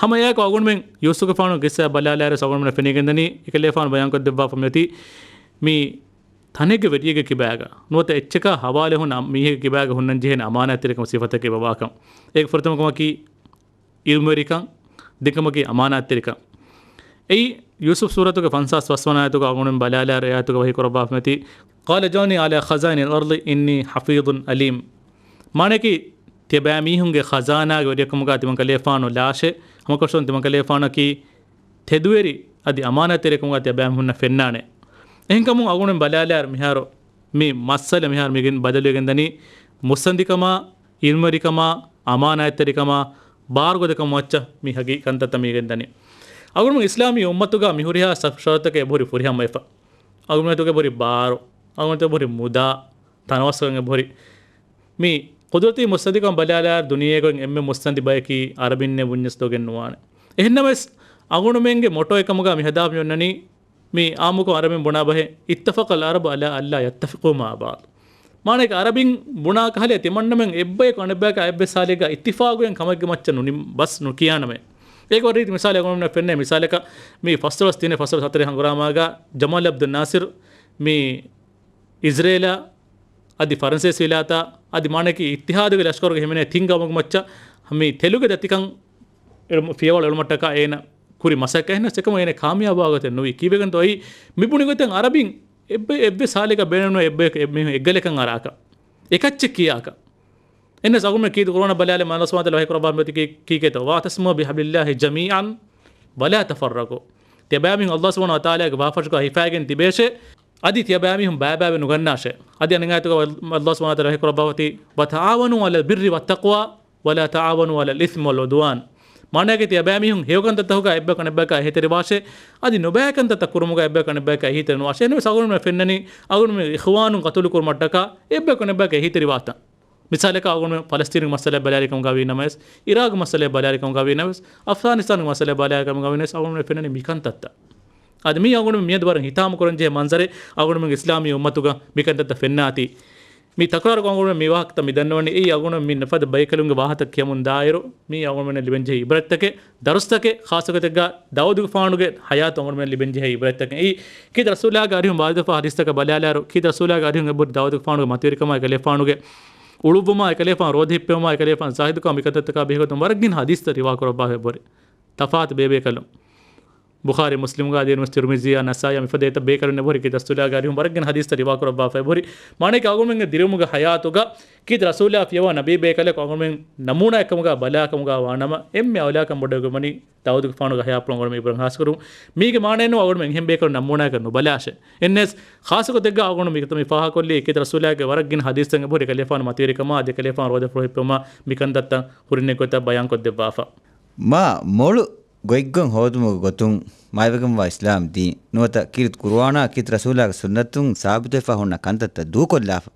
ހަމައެއާއެކު އަޅުގަނޑުމެން ޔޫސުފުގެފާނު ޤިއްސާ ބަލާލާއިރު އަޅުގަނޑުމެންނަށް ފެނިގެންދަނީ އެކަލޭގެފާނު ބަޔާންކޮށްދެއްވާފަ މިއޮތީ މި ތަނެއްގެ ވެރިއެއްގެ ކިބާގަ ނުވަތަ އެއްޗަކާ ހަވާލެއް ހުންނަ މީހެއްގެ ކިބާގަ ހުންނަންޖެހޭނެ އަމާނާތްތެރިކަމުގެ ސިފަތަކެއް އެބަވާކަން. އޭގެ ފުރަތަމަ ކަމަކީ އިލްމުވެރިކަން، ދެން ކަމަކީ އަމާނާތްތެރިކަން. އެއީ ޔޫސުފް ސޫރަތުގެ ފަންސާސް ފަސްވަނަ އާޔަތުގަ އަޅުގަނޑުމެން ބަލާލާއިރު އެ އާޔަތުގަ ވަޙީކުރައްވާފަ މިއޮތީ، قال اجعلني على خزائن الأرض إني حفيظ عليم. މާނައަކީ، ތިޔަބައިމީހުންގެ ޚަޒާނާގެ ވެރިއެއްކަމުގަ ތިމަންކަލޭގެފާނު ލާށޭ، ހަމަކަށަވަރުން ތިމަންކަލޭގެފާނަކީ ތެދުވެރި އަދި އަމާނާތްތެރިކަމުގަ ތިޔަބައިމީހުންނަށް ފެންނާނެ. އެހެންކަމުން އަޅުގަނޑުމެން ބަލާލާއިރު މިހާރު މި މައްސަލަ މިހާރު މިގެން ބަދަލުވެގެންދަނީ މުއްސަނދިކަމާ، އިލްމުވެރިކަމާ، އަމާނާތްތެރިކަމާ، ބާރުގަދަކަމާ މައްޗަށް މި ހަގީ ކަންތައްތައް މިގެންދަނީ. އަޅުގަނޑުމެން އިސްލާމީ އުއްމަތުގަ މިހުރިހާ ސަ-، ޝަރުތަކެއް އެބަހުރި ފުރިހަމަވެފަ. އަޅުގަނޑުމެން އަތުގަ އެބަހުރި ބާރު، އަޅުގަނޑުމެން އަތުގަ އެބަހުރި މުދާ، ތަނަވަސްކަން އެބަހުރި. މި ޤުދުރަތީ މުއްސަނދިކަން ބަލާލާއިރު ދުނިޔޭގަ އޮތް އެންމެ މުއްސަނދި ބަޔަކީ އަރަބިންނޭ ބުންޏަސްތޯގެން ނުވާނެ. އެހެންނަމަވެސް އަޅުގަނޑުމެންގެ މޮޓޯއެއް ކަމުގަ މި ހަދާފަ މި އޮންނަނީ މި އާއްމުކޮށް އަރަބިން ބުނާ ބަހެއް، اتفق العرب على ألا يتفقوا مع بعض. މާނައަކީ އަރަބިން ބުނާ ކަހަލަ ތިމަންނަމެން އެއްބަޔަކު އަނެއްބަޔަކާ އެއްވެސް ހާލެއްގަ އިއްތިފާގުވެން ކަމެއްގެ މައްޗަށް ނުނި-، ބަސް ނުކިޔާނަމޭ. އޭގެ ވަރަށް ރީތި މިސާލެއް އަޅުގަނޑުމެންނަށް ފެންނަ މިސާލަކަށް މި ފަސްދޮޅަސް ތިނެއް ފަސްދޮޅަސް ހަތަރެއް ހަނގުރާމާގަ ޖަމާލް އަބްދުއް ނާސިރު މި އިޒްރޭލާ އަދި ފަރަންސޭސި ވިލާތާ އަދި މާނައަކީ އިއްތިހާދުގެ ލަޝްކަރުގެ ހިމެނޭ ތިން ގައުމުގެ މައްޗަށް މި ތެލުގެ ދަތިކަން އެޅުމު-، ފިޔަވަޅު އެޅުމަށްޓަކާ އޭނަ ކުރި މަސައްކަތް އެހެންނަސް އެކަމު އޭނަ ކާމިޔާބުވާ ގޮތެއް ނުވި. ކީއްވެގެންތޯ އެއީ މި ބުނި ގޮތެއް އަރަބިން އެއްބަ-، އެއްވެސް ހާލެއްގަ ބޭނުން އެއްބަޔަކު އެ-، މީހުން އެއްގަލެކަން އަރާކަށް. އެކައްޗެއް ކިޔާކަށް. އެހެންނަސް އަޅުގަނޑުމެން ކީރިތި ޤުރުއާނަށް ބަލާލި މާތް ﷲ ސުބްޙާނަހޫ ވަތަޢާލާ ވަޙީކުރައްވާފަ މިއޮތީ ކީ-، ކީކޭތޯ؟ واعتصموا بحبل الله جميعا ولا تفرقوا. ތިޔަބައިމީހުން ﷲ ސުބްޙާނަހޫ ވަތަޢާލާގެ ވާފަށުގަ ހިފައިގެން ތިބޭށޭ. އަދި ތިޔަބައިމީހުން ބައިބައިވެ ނުގަންނާށޭ. އަދި އަނެއް އާޔަތުގަ ﷲ ސުބްޙާނަހޫ ވަތަޢާލާ ވަޙީކުރައްވާފައޮތީ، وتعاونوا على البر والتقوى ولا تعاونوا على الإثم والعدوان. މާނައަކީ ތިޔަބައިމީހުން ހެޔޮކަންތައްތަކުގަ އެއްބަޔަކު އަނެއްބަޔަކާ އެހީތެރިވާށޭ. އަދި ނުބައިކަންތައްތައް ކުރުމުގަ އެއްބަޔަކު އަނެއްބަޔަކާ އެހީތެރިނުވާށޭ. އެހެންނަމަވެސް އަޅުގަނޑުމެން ފެންނަނީ އަޅުގަނޑުމެން އިޚްވާނުން ޤަތުލު ކުރުމަށްޓަކާ އެއްބަޔަކު އަނެއްބަޔަކާ އެހީތެރިވާތަން. މިސާލަކަށް އަޅުގަނޑުމެން ފަލަސްތީނުގެ މައްސަލައަށް ބަލާލި ކަމުގަ ވީނަމަވެސް، އިރާގު މައްސަލައަށް ބަލާލި ކަމުގަ ވީނަމަވެސް، އަފްޣާނިސްތާނުގެ މައްސަލައަށް ބަލާލި ކަމުގަ ވީނަމަވެސް، އަޅުގަނޑުމެން ފެންނަނީ މިކަންތައްތައް. އަދި މީ އަޅުގަނޑު މިއަދު ވަރަށް ހިތާމަކުރަންޖެހޭ މަންޒަރެއް، އަޅުގަނޑުމެން އިސްލާމީ އުއްމަތުގަ މިކަންތައްތައް ފެންނާތީ. މި ތަކުރާރު އަޅުގަނޑު މި ވާހަކަތައް މި ދަންނަވަނީ، އެއީ އަޅުގަނޑު މި ނަފަދަ ބައިކަލުންގެ ވާހަކަ ކިޔަމުން ދާއިރު، މީ އަޅުގަނޑުމެންނަށް ލިބެންޖެހޭ އިބްރަތްތަކެއް، ދަރުސްތަކެއް، ޚާއްޞަކޮށް ތެއްގަ ދާވޫދުގެފާނުގެ ޙަޔާތު އަޅުގަނޑުމެން ލިބެންޖެހޭ އިބްރަތްތަކެއް. އެއީ ކީރިތި ރަސޫލާގެ އަރިހުން ވާރިދުވެފަ ޙަދީޘްތަކަށް ބަލާލާއިރު، ކީރިތި ރަސޫލާގެ އަރިހުން އެބަހުރި ދާވޫދުގެފާނުގެ މަތިވެރިކަމާ އެކަލޭގެފާނުގެ އުޅުއްވުމާ، އެކަލޭގެފާނު ރޯދަ ހިއްޕެވުމާ، އެކަލޭގެފާނު ޒާހިދުކަމާ މިކަންތައްތަކާ ބެހޭގޮތުން ވަރަށް ގިނަ ޙަދީޘްތައް ރިވާކުރައްވާފަ އެބަހުރި. ތަފާތު ބޭބޭކަލުން. ބުޚާރީ މުސްލިމުގަ އަދި އެންމެ ތިރުމިޒީއާ ނަސާއީއާ މިފަދަ އެތައް ބޭކަލުން އެބަހުރި ކީރިތި ރަސޫލާގެ އަރިހުން ވަރަށް ގިނަ ޙަދީޘްތައް ރިވާކުރައްވާފަ އެބަހުރި. މާނައަކީ އަޅުގަނޑުމެންގެ ދިރިއުޅުމުގެ ޙަޔާތުގަ ކީރިތި ރަސޫލާ ފިޔަވާ ނަބީ ބޭކަލަކު އަޅުގަނޑުމެން ނަމޫނާއެއްކަމުގަ ބަލާކަމުގަ ވާނަމަ، އެންމެ އައުލާކަން ބޮޑުވެގެންވަނީ ދާވޫދުގެފާނުގެ ޙަޔާތްޕުޅު އަޅުގަނޑުމެން އިބްރަތް ޚާއްޞަކުރުން. މީގެ މާނައެއް ނޫން އަޅުގަނޑުމެން އެހެން ބޭކަލުން ނަމޫނާއަކަށް ނުބަލާށޭ. އެހެންނަސް ޚާއްޞަކޮށް ތެއްގަ އަޅުގަނޑު މި މި ފާހަގަކޮށްލީ ކީރިތި ރަސޫލާގެ ވަރަށް ގިނަ ޙަދީޘްތައް އެބަހުރި އެކަލޭގެފާނު މަތިވެރިކަމާ އަދި އެކަލޭގެފާނު ރޯދަ ފުޅު ހިއްޕެވުމާ މިކަންތައްތައް ހުރިން އެއްގޮތަށް ބަޔާންކޮށްދެއްވާފަ. މާ މޮޅު ގޮތްގޮތް ހޯދުމުގެ ގޮތުން މާތްވެގެންވާ އިސްލާމް ދީން ނުވަތަ ކީރިތި ޤުރުއާނާ ކީރިތި ރަސޫލާގެ ސުންނަތުން ސާބިތުވެފަ ހުންނަ ކަންތައްތައް ދޫކޮށްލާފަ،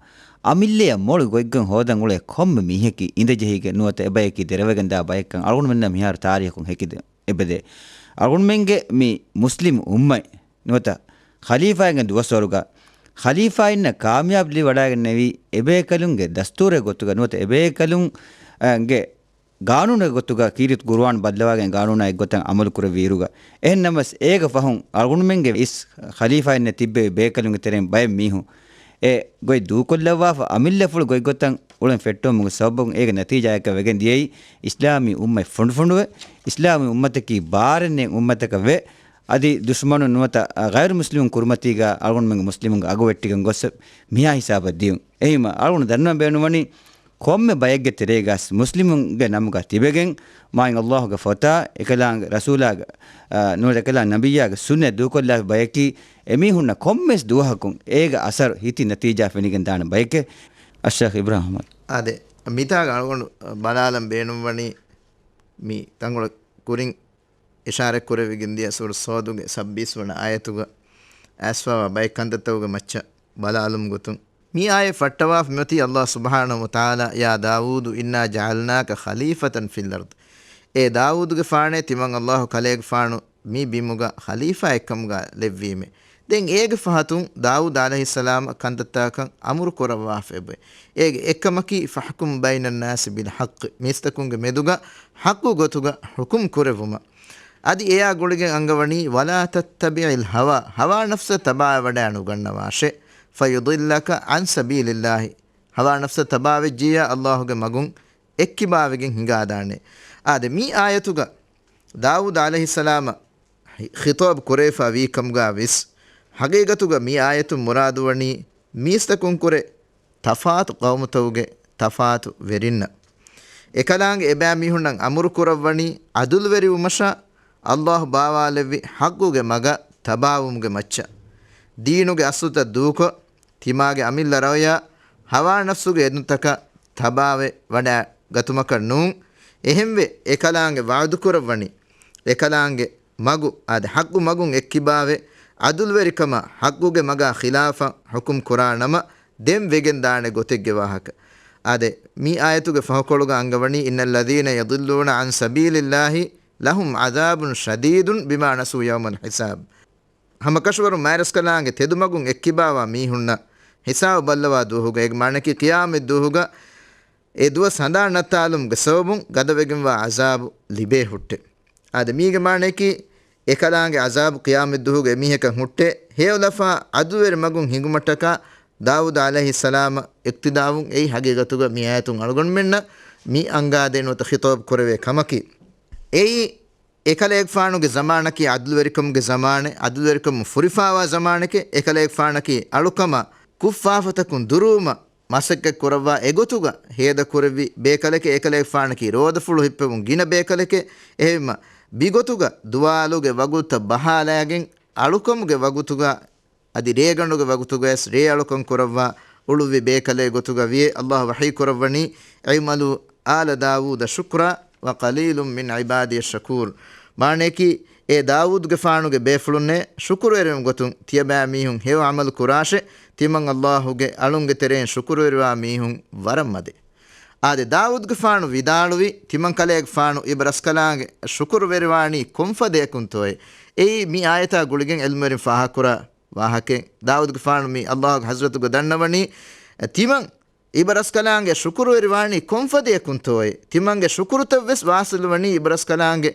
އަމިއްލައަށް މޮޅު ގޮތްގޮތް ހޯދަން އުޅޭ ކޮންމެ މީހަކީ އިނދެޖެހިގެން ނުވަތަ އެބަޔަކީ ދެރަވެގެންދާ ބަޔެއްކަން އަޅުގަނޑުމެންނަށް މިހާރު ތާރީޚުން ހެކިދެ އެބަދޭ. އަޅުގަނޑުމެންގެ މި މުސްލިމް އުއްމަތް ނުވަތަ ޚަލީފާއިންގެ ދުވަސްވަރުގަ ޚަލީފާއިންނަށް ކާމިޔާބު ލިބިވަޑައިގެންނެވީ އެބޭކަލުންގެ ދަސްތޫރެއް ގޮތުގަ ނުވަތަ އެބޭކަލުން، އަ، ގެ ގާނޫނެއް ގޮތުގަ ކީރިތި ޤުރުއާން ބައްލަވާގެން ގާނޫނާ އެއްގޮތަށް އަމަލު ކުރެއްވި އިރުގަ. އެހެން ނަމަވެސް އޭގެ ފަހުން އަޅުގަނޑުމެންގެ އިސް ޚަލީފާއިންނެއް ތިއްބެވި ބޭކަލުންގެ ތެރެއިން ބައެއް މީހުން އެ ގޮތް ދޫކޮށްލައްވާފަ އަމިއްލަފުޅު ގޮތްގޮތަށް އުޅެން ފެއްޓެވުމުގެ ސަބަބުން އޭގެ ނަތީޖާއަކަށް ވެގެން ދިޔައީ އިސްލާމީ އުއްމަތް ފުނޑުފުނޑުވެ، އިސްލާމީ އުއްމަތަކީ ބާރެއް ނެތް އުއްމަތަކަށް ވެ، އަދި ދުޝްމަނުން ނުވަތަ ޣައިރު މުސްލިމުން ކުރިމަތީގަ އަޅުގަނޑުމެންގެ މުސްލިމުންގެ އަގު ވެއްޓިގެން ގޮސް މިހާ ހިސާބަށް ދިޔުން. އެހީމަ އަޅުގަނޑު ދަންނަވަން ބޭނުންވަނީ ކޮންމެ ބައެއްގެ ތެރޭގަސް މުސްލިމުންގެ ނަމުގަ ތިބެގެން މާތް ﷲ ގެ ފޮތާ އެކަލާނގެ ރަސޫލާގެ، އާ، ނުވަތަ އެކަލާނގެ ނަބިއްޔާގެ ސުންނަތް ދޫކޮށްލާފި ބަޔަކީ އެމީހުންނަށް ކޮންމެސް ދުވަހަކުން އޭގެ އަސަރު ހިތި ނަތީޖާ ފެނިގެން ދާނެ ބަޔެކޭ. އައްޝައިޚް އިބްރާހިމް އަޙްމަދު. އާދެ، މިތާގަ އަޅުގަނޑު ބަލާލަން ބޭނުންވަނީ މި ތަންކޮޅެއް ކުރިން އިޝާރަތް ކުރެވިގެން ދިޔަ ސޫރަ ޞައްދުގެ ސައްބީސް ވަނަ އާޔަތުގަ އައިސްފަވާ ބައެއް ކަންތައްތަކުގެ މައްޗަށް ބަލާލުމުގެ ގޮތުން. މި އާޔަތް ފައްޓަވާފަ މިއޮތީ ﷲ ސުބްޙާނަހޫ ވަތަޢާލާ، "يا داود إنا جعلناك خليفة في الأرض." އޭ ދާވޫދުގެފާނޭ، ތިމަން ﷲ ކަލޭގެފާނު މި ބިމުގަ ޚަލީފާއެއްކަމުގަ ލެއްވީމޭ. ދެން އޭގެ ފަހަތުން ދާވޫދު ޢަލައިހިއްސަލާމަށް ކަންތައްތަކަކަށް އަމުރު ކުރައްވާފައެވެ. އޭގެ އެއްކަމަކީ، "فاحكم بين الناس بالحق." މީސްތަކުންގެ މެދުގަ ޙައްޤު ގޮތުގަ ޙުކުމް ކުރެއްވުމަށް. އަދި އެއާ ގުޅިގެން އަންގަވަނީ، "ولا تتبع الهوى." ހަވާ ނަފްސަށް ތަބާވެވަޑައި ނުގަންނަވާށޭ. "فيضلك عن سبيل الله." ހަވާ ނަފްސަށް ތަބާވެއްޖިއްޔާ ﷲ ގެ މަގުން އެއްކިބާވެގެން ހިނގާދާނެ. އާދެ، މި އާޔަތުގަ ދާވޫދު ޢަލައިހިއްސަލާމަށް ޚި-، ޚިޠާބު ކުރެވިފަ ވީ ކަމުގަ ވެސް، ޙަޤީޤަތުގަ މި އާޔަތުން މުރާދުވަނީ މީސްތަކުން ކުރެ ތަފާތު ޤައުމުތަކުގެ ތަފާތު ވެރިންނަށް. އެކަލާނގެ އެބައިމީހުންނަށް އަމުރު ކުރައްވަނީ ޢަދުލުވެރިވުމަށާ، ﷲ ބާވާލެއްވި ޙައްޤުގެ މަގަށް ތަބާވުމުގެ މައްޗަށް. ދީނުގެ އަސްލުތައް ދޫކޮށް، ތިމާގެ އަމިއްލަ ރައުޔާ ހަވާ ނަފްސުގެ އެދުންތަކަށް ތަބާވެ ވަޑައިގަތުމަކަށް ނޫން. އެހެންވެ، އެކަލާނގެ ވަޢުދުކުރައްވަނީ، އެކަލާނގެ މަގު، އާދެ، ޙައްޤު މަގުން އެއްކިބާވެ، ޢަދުލުވެރިކަމާ ޙައްޤުގެ މަގާ ޚިލާފަށް ޙުކުމް ކުރާ ނަމަ، ދެން ވެގެން ދާނެ ގޮތެއްގެ ވާހަކަ. އާދެ، މި އާޔަތުގެ ފަހުކޮޅުގަ އަންގަވަނީ، "إن الذين يضلون عن سبيل الله لهم عذاب شديد بما نسوا يوم الحساب." ހަމަކަށަވަރުން މާތްރަސްކަލާނގެ ތެދުމަގުން އެއްކިބާވާ މީހުންނަށް ހިސާބު ބައްލަވާ ދުވަހުގަ، އޭގެ މާނައަކީ ޤިޔާމަތް ދުވަހުގަ އެ ދުވަސް ހަނދާން ނައްތާލުމުގެ ސަބަބުން ގަދަވެގެންވާ ޢަޒާބު ލިބޭ ހުއްޓެ. އާދެ، މީގެ މާނައަކީ އެކަލާނގެ ޢަޒާބު ޤިޔާމަތް ދުވަހުގަ އެމީހަކަށް ހުއްޓެ، ހެޔޮލަފާ ޢަދުލުވެރި މަގުން ހިނގުމަށްޓަކާ ދާވޫދު ޢަލައިހިއްސަލާމަށް އިޤްތިދާވުން އެއީ ޙަޤީޤަތުގަ މި އާޔަތުން އަޅުގަނޑުމެންނަށް މި އަންގާދޭ ނުވަތަ ޚިޠާބު ކުރެވޭ ކަމަކީ. އެއީ އެކަލޭގެފާނުގެ ޒަމާނަކީ ޢަދުލުވެރިކަމުގެ ޒަމާނެއް، ޢަދުލުވެރިކަމުން ފުރިފާވާ ޒަމާނެކޭ. އެކަލޭގެފާނަކީ އަޅުކަމާ ކުށްފާފަތަކުން ދުރުވުމަށް މަސައްކަތް ކުރައްވާ އެގޮތުގަ ހޭދަކުރެއްވި ބޭކަލެކޭ. އެކަލޭގެފާނަކީ ރޯދަފުޅު ހިއްޕެވުން ގިނަ ބޭކަލެކޭ. އެހެންވީމަ، ބިގޮތުގަ ދުވާލުގެ ވަގުތުތައް ބަހާލައިގެން އަޅުކަމުގެ ވަގުތުގަ އަދި ރޭގަނޑުގެ ވަގުތުގައިސް ރޭ އަޅުކަން ކުރައްވާ އުޅުއްވި ބޭކަލެއް ގޮތުގަ ވިޔޭ. ﷲ ވަޙީ ކުރައްވަނީ، "اعملوا آل داود شكرا وقليل من عبادي الشكور." މާނައަކީ، އޭ ދާވޫދުގެފާނުގެ ބޭފުޅުންނޭ، ޝުކުރުވެރިވުން ގޮތުން ތިޔަބައިމީހުން ހެޔޮ ޢަމަލު ކުރާށޭ، ތިމަން ﷲ ގެ އަޅުންގެ ތެރެއިން ޝުކުރުވެރިވާ މީހުން ވަރަށް މަދޭ. އާދެ، ދާވޫދުގެފާނު ވިދާޅުވި، ތިމަން ކަލޭގެފާނު އިބަރަސްކަލާނގެ ޝުކުރުވެރިވާނީ ކޮންފަދަޔަކުންތޯއޭ؟ އެއީ މި އާޔަތާ ގުޅިގެން ޢިލްމުވެރިން ފާހަގަކުރާ ވާހަކައެއް. ދާވޫދުގެފާނު މި ﷲ ގެ ޙަޟްރަތުގަ ދަންނަވަނީ، ތިމަން އިބަރަސްކަލާނގެ ޝުކުރުވެރިވާނީ ކޮންފަދަޔަކުންތޯއޭ؟ ތިމަންގެ ޝުކުރުތައް ވެސް ވާސިލުވަނީ އިބަރަސްކަލާނގެ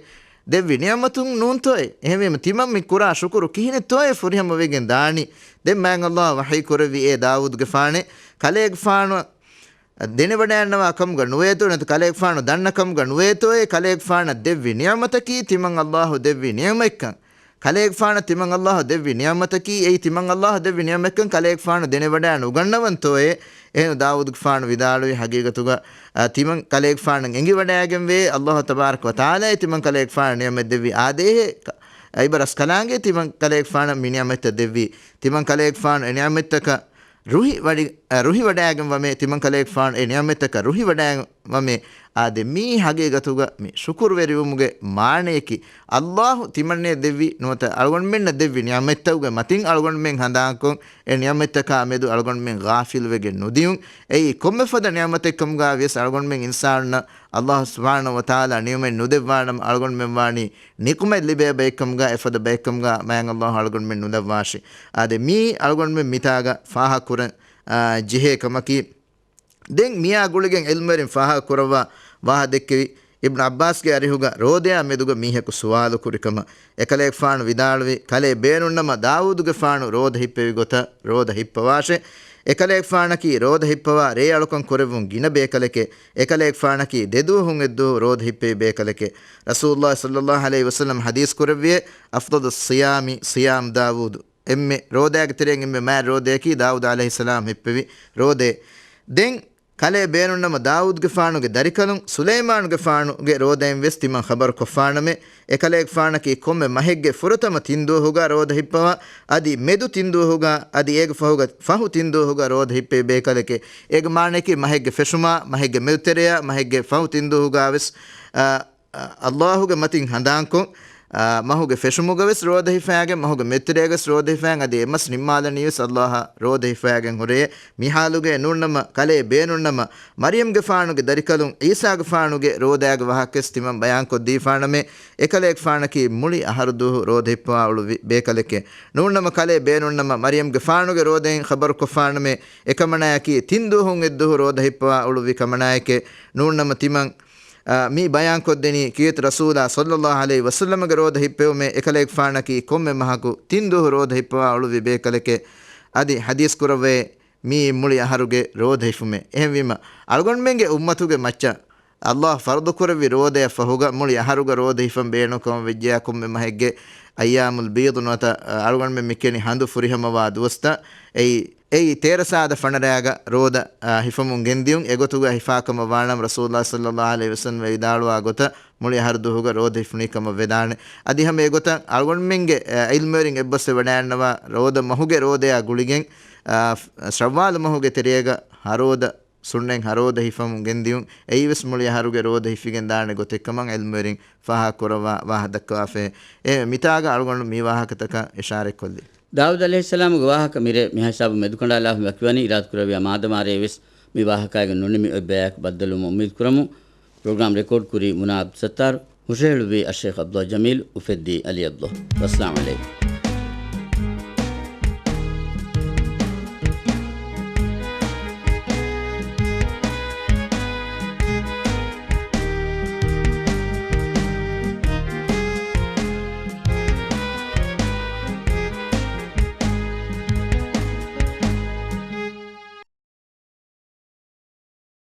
ދެއްވި ނިޢުމަތުން ނޫންތޯއޭ؟ އެހެންވީމަ، ތިމަން މި ކުރާ ޝުކުރު ކިހިނެއްތޯއޭ ފުރިހަމަވެގެން ދާނީ؟ ދެން މާތް ﷲ ވަޙީ ކުރެއްވި، އޭ ދާވޫދުގެފާނޭ، ކަލޭގެފާނު ދެނެވަޑައިންނަވާ ކަމުގަ ނުވޭތޯ، ނުވަތަ ކަލޭގެފާނު ދަންނަ ކަމުގަ ނުވޭތޯއޭ؟ ކަލޭގެފާނަށް ދެއްވި ނިޢުމަތަކީ ތިމަން ﷲ ދެއްވި ނިޢުމަތްކަން. ކަލޭގެފާނަށް ތިމަން ﷲ ދެއްވި ނިޢުމަތަކީ، އެއީ ތިމަން ﷲ ދެއްވި ނިޢުމަތްކަން ކަލޭގެފާނު ދެނެވަޑައި ނުގަންނަވަންތޯއޭ؟ އެހެން ދާވޫދުގެފާނު ވިދާޅުވި، ޙަޤީޤަތުގަ، އާ، ތިމަން ކަލޭގެފާނަށް އެނގިވަޑައިގެންވޭ، ﷲ ތަބާރަކަ ވަތަޢާލާއޭ ތިމަން ކަލޭގެފާނަށް ނިޢުމަތް ދެއްވީ. އާދޭހޭ، އިބަރަސްކަލާނގެ ތިމަން ކަލޭގެފާނަށް މި ނިޢުމަތްތައް ދެއްވީ. ތިމަން ކަލޭގެފާނު އެ ނިޢުމަތްތަކަށް ރުހި ވަޑި-، އަ، ރުހިވަޑައިގެން ވަމޭ، ތިމަން ކަލޭގެފާނު އެ ނިޢުމަތްތަކަށް ރުހިވަޑައިގެން ވަމޭ، އާދެ، މީ ހަގީގަތުގަ މި ޝުކުރުވެރިވުމުގެ މާނަޔަކީ، ﷲ ތިމަންނޭ ދެއްވި ނުވަތަ އަޅުގަނޑުމެންނަށް ދެއްވި ނިޢުމަތްތަކުގެ މަތިން އަޅުގަނޑުމެން ހަނދާންކޮށް، އެ ނިޢުމަތްތަކާ މެދު އަޅުގަނޑުމެން ޣާފިލުވެގެން ނުދިޔުން. އެއީ ކޮންމެ ފަދަ ނިޢުމަތެއްކަމުގަ ވިޔަސް އަޅުގަނޑުމެން އިންސާނުންނަށް ﷲ ސުބްޙާނަހޫ ވަތަޢާލާ ނިޢުމަތް ނުދެއްވާނަމަ އަޅުގަނޑުމެން ވާނީ ނިކުމެއް ލިބޭ ބައެއްކަމުގަ، އެފަދަ ބައެއްކަމުގަ މާތް ﷲ އަޅުގަނޑުމެން ނުލައްވާށި. އާދެ، މީ އަޅުގަނޑުމެން މިތާގަ ފާހަގަކުރަން، އާ، ޖެހޭ ކަމަކީ، ދެން މިއާ ގުޅިގެން ޢިލްމުވެރިން ފާހަގަކުރައްވާ ވާހަ ދެއްކެވި، އިބްނު ޢައްބާސްގެ އަރިހުގަ ރޯދަޔާ މެދުގަ މީހަކު ސުވާލު ކުރި ކަމަށް. އެކަލޭގެފާނު ވިދާޅުވި، ކަލޭ ބޭނުންނަމަ ދާވޫދުގެފާނު ރޯދަ ހިއްޕެވި ގޮތަށް ރޯދަ ހިއްޕަވާށޭ. އެކަލޭގެފާނަކީ ރޯދަ ހިއްޕަވާ ރޭއަޅުކަން ކުރެއްވުން ގިނަ ބޭކަލެކޭ. އެކަލޭގެފާނަކީ ދެދުވަހުން އެއްދުވަހު ރޯދަ ހިއްޕެވި ބޭކަލެކޭ. ރަސޫލުﷲ ޞައްލަﷲ ޢަލައިހި ވަސައްލަމަ ޙަދީޘް ކުރެއްވިއޭ، އަފްޟަލު ޞިޔާމި ޞިޔާމު ދާވޫދު. އެންމެ ރޯދައިގެ ތެރެއިން އެންމެ މާތް ރޯދަޔަކީ ދާވޫދު ޢަލައިހިއްސަލާމް ހިއްޕެވި ރޯދައޭ. ދެން ކަލޭ ބޭނުންނަމަ ދާވޫދުގެފާނުގެ ދަރިކަލުން ސުލައިމާނުގެފާނުގެ ރޯދައިން ވެސް ތިމަން ޚަބަރު ކޮށްފާނަމޭ. އެކަލޭގެފާނަކީ ކޮންމެ މަހެއްގެ ފުރަތަމަ ތިން ދުވަހުގަ ރޯދަ ހިއްޕަވާ، އަދި މެދު ތިން ދުވަހުގަ، އަދި އޭގެ ފަހުގަ، ފަހު ތިން ދުވަހުގަ ރޯދަ ހިއްޕެވި ބޭކަލެކޭ. އޭގެ މާނަޔަކީ މަހެއްގެ ފެށުމާ، މަހެއްގެ މެދުތެރެޔާ، މަހެއްގެ ފަހު ތިން ދުވަހުގަ ވެސް، އާ، ﷲ ގެ މަތިން ހަނދާންކޮށް، އާ، މަހުގެ ފެށުމުގަ ވެސް ރޯދަ ހިފައިގެން، މަހުގެ މެދުތެރޭގަ ވެސް ރޯދަ ހިފައިގެން، އަދި އެ މަސް ނިންމާލަނީ ވެސް ﷲ އަށް ރޯދަ ހިފައިގެން ހުރެ. މި ޙާލުގައި ނޫންނަމަ، ކަލޭ ބޭނުންނަމަ، މަރްޔަމްގެފާނުގެ ދަރިކަލުން ޢީސާގެފާނުގެ ރޯދައިގެ ވާހަކަ ވެސް ތިމަން ބަޔާންކޮށްދީފާނަމޭ. އެކަލޭގެފާނަކީ މުޅި އަހަރު ދުވަހު ރޯދަ ހިއްޕަވާ އުޅުއްވި ބޭކަލެކޭ. ނޫންނަމަ، ކަލޭ ބޭނުންނަމަ، މަރްޔަމްގެފާނުގެ ރޯދައިން ޚަބަރު ކޮށްފާނަމޭ. އެކަމަނާޔަކީ ތިން ދުވަހުން އެއްދުވަހު ރޯދަ ހިއްޕަވާ އުޅުއްވި ކަމަނާޔެކޭ. ނޫންނަމަ ތިމަން އާ، މި ބަޔާންކޮށްދެނީ ކީރިތި ރަސޫލާ ޞައްލަﷲ ޢަލައިހި ވަސައްލަމަގެ ރޯދަ ހިއްޕެވުމޭ. އެކަލޭގެފާނަކީ ކޮންމެ މަހަކު ތިން ދުވަހު ރޯދަ ހިއްޕަވާ އުޅުއްވި ބޭކަލެކޭ. އަދި ޙަދީޘް ކުރައްވައޭ، މިއީ މުޅި އަހަރުގެ ރޯދަ ހިފުމޭ. އެހެންވީމަ، އަޅުގަނޑުމެންގެ އުއްމަތުގެ މައްޗަށް ﷲ ފަރުޟު ކުރެއްވި ރޯދަޔަށް ފަހުގަ މުޅި އަހަރުގަ ރޯދަ ހިފަން ބޭނުން ކަމަށް ވެއްޖެޔާ، ކޮންމެ މަހެއްގެ އައްޔާމުލް ބީޟު ނުވަތަ، އަ، އަޅުގަނޑުމެން މި ކިޔަނީ ހަނދު ފުރިހަމަވާ ދުވަސްތައް، އެއީ އެއީ ތޭރަ ސާދަ ފަނަރައިގަ ރޯދަ، އާ، ހިފަމުން ގެންދިޔުން. އެގޮތުގަ ހިފާ ކަމަށް ވާނަމަ، ރަސޫލުﷲ ޞައްލަﷲ ޢަލައިހި ވަސައްލަމަ ވިދާޅުވާ ގޮތަށް މުޅި އަހަރު ދުވަހުގަ ރޯދަ ހިފުނީ ކަމަށް ވެދާނެ. އަދި ހަމަ އެގޮތަށް އަޅުގަނޑުމެންގެ، އާ، ޢިލްމުވެރިން އެއްބަސްވެ ވަޑައިގަންނަވާ ރޯދަ މަހުގެ ރޯދަޔާ ގުޅިގެން، އާ، ޝައްވާލު މަހުގެ ތެރޭގަ ހަރޯދަ، ސުންނަތް ހަރޯދަ ހިފަމުން ގެންދިޔުން. އެއީވެސް މުޅި އަހަރުގެ ރޯދަ ހިފިގެން ދާނެ ގޮތެއްކަމަށް ޢިލްމުވެރިން ފާހަގަކުރައްވާ ވާހަ ދައްކަވާފައި. އެ މިތާގަ އަޅުގަނޑު މި ވާހަކަތަކަށް އިޝާރަތްކޮށްލީ. ދާވޫދު ޢަލައިހިއްސަލާމުގެ ވާހަކަ މިރޭ މިހިސާބު މެދުކަނޑާލާފަ ވަކިވަނީ. އިރާދަކުރެއްވިޔާ މާދަމާރޭ ވެސް މި ވާހަކާގެ ނުނިމި އޮތް ބަޔާކު ބައްދަލުވުމަށް އުއްމީދު ކުރަމު. ޕްރޮގްރާމް ރެކޯޑް ކުރީ މުނާ އަބްދުއްސައްތާރު، ހުށަހެޅުއްވީ އައްޝޭޚް ޢަބްދުﷲ ޖަމީލް، އުފެއްދީ ޢަލީ ޢަބްދުﷲ. ވައްސަލާމް ޢަލައިކުމް.